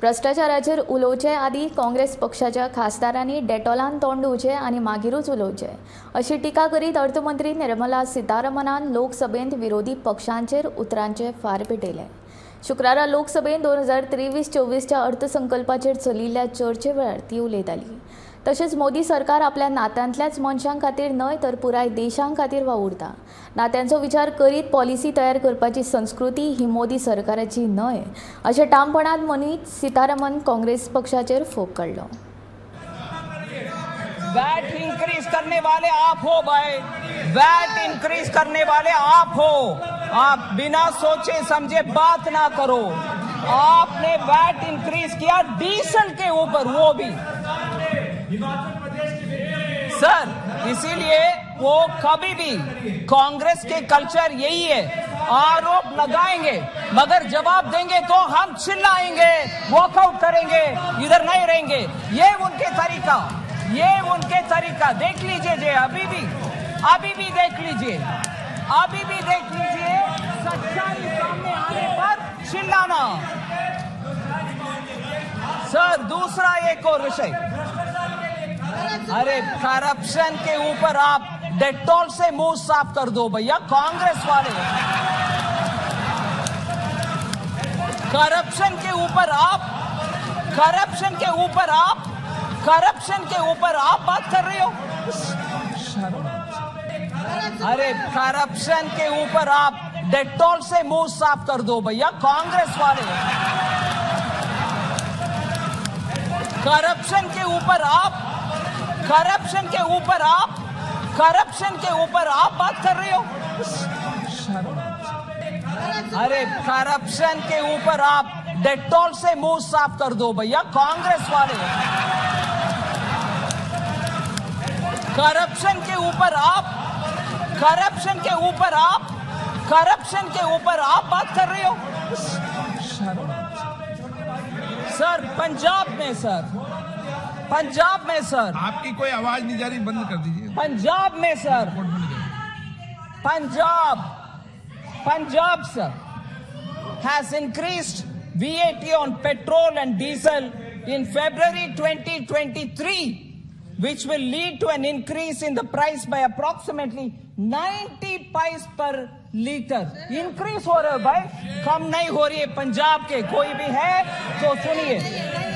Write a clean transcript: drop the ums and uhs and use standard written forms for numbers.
भ्रश्टाचाराचेर उलोवचे आदी काँग्रेस पक्षाच्या खासदारांनी डेटॉलान तोंड धुवचें आनी मागीरूच उलोवचें, अशी टिका करीत अर्थमंत्री निर्मला सीतारमनान लोकसभेंत विरोधी पक्षांचेर उतरांचे फार पेटयले. शुक्रारा लोकसभेंत 2023-24च्या अर्थसंकल्पाचेर चलिल्ल्या चर्चे वेळार ती उलयताली. तशेंच मोदी सरकार आपल्या नात्यांतल्याच मनशां खातीर न्हय, तर पुराय देशां खातीर वावुरता. नात्यांचो विचार करीत पॉलिसी तयार करपाची संस्कृती ही मोदी सरकाराची न्हय, अशें ठामपणान म्हणीत सीतारमन काँग्रेस पक्षाचेर फोग काडलो. वैट इंक्रीज करने वाले आप हो भाई, वैट इंक्रीज करने वाले आप हो. आप बिना सोचे समझे बात ना करो. आपने वैट इंक्रीज किया डीजल के ऊपर, वो भी सर. इसीलिए वो कभी भी, कांग्रेस के कल्चर यही है, आरोप लगाएंगे मगर जवाब देंगे तो हम चिल्लाएंगे, वॉकआउट करेंगे, इधर नहीं रहेंगे. ये उनके तरीका, ये उनके तरीका देख लीजिए जे. अभी भी, अभी भी देख लीजिए, अभी भी देख लीजिए. सच्चाई सामने आने पर चिल्लाना. सर, दूसरा एक और विषय. अरे, करप्शन के ऊपर आप डेटॉल से मुंह साफ कर दो भैया, कांग्रेस वाले. करप्शन के ऊपर आप, करप्शन के ऊपर आप, करप्शन के ऊपर आप बात कर रहे हो. अरे, करप्शन के ऊपर आप डेटॉल से मुंह साफ कर दो भैया, कांग्रेस वाले. करप्शन के ऊपर आप, करप्शन के ऊपर आप, करप्शन के ऊपर आप बात कर रहे हो. अरे, करप्शन के ऊपर आप डेटॉल से मुंह साफ कर दो भैया, कांग्रेस वाले. करप्शन के ऊपर आप, करप्शन के ऊपर आप, करप्शन के ऊपर आप बात कर रहे हो. सर, पंजाब में, सर, पंजाब में सर. आपकी कोई आवाज नहीं जा रही, बंद कर दीजिए. पंजाब में सर. रिपोर्ट बंद कर. Punjab, Punjab sir, has increased VAT on petrol and diesel in February 2023, which will lead to an increase in the price by approximately 90 paise per liter. Increase हो रहा है भाई, कम नहीं हो रही है. पंजाब के कोई भी है तो सुनिए.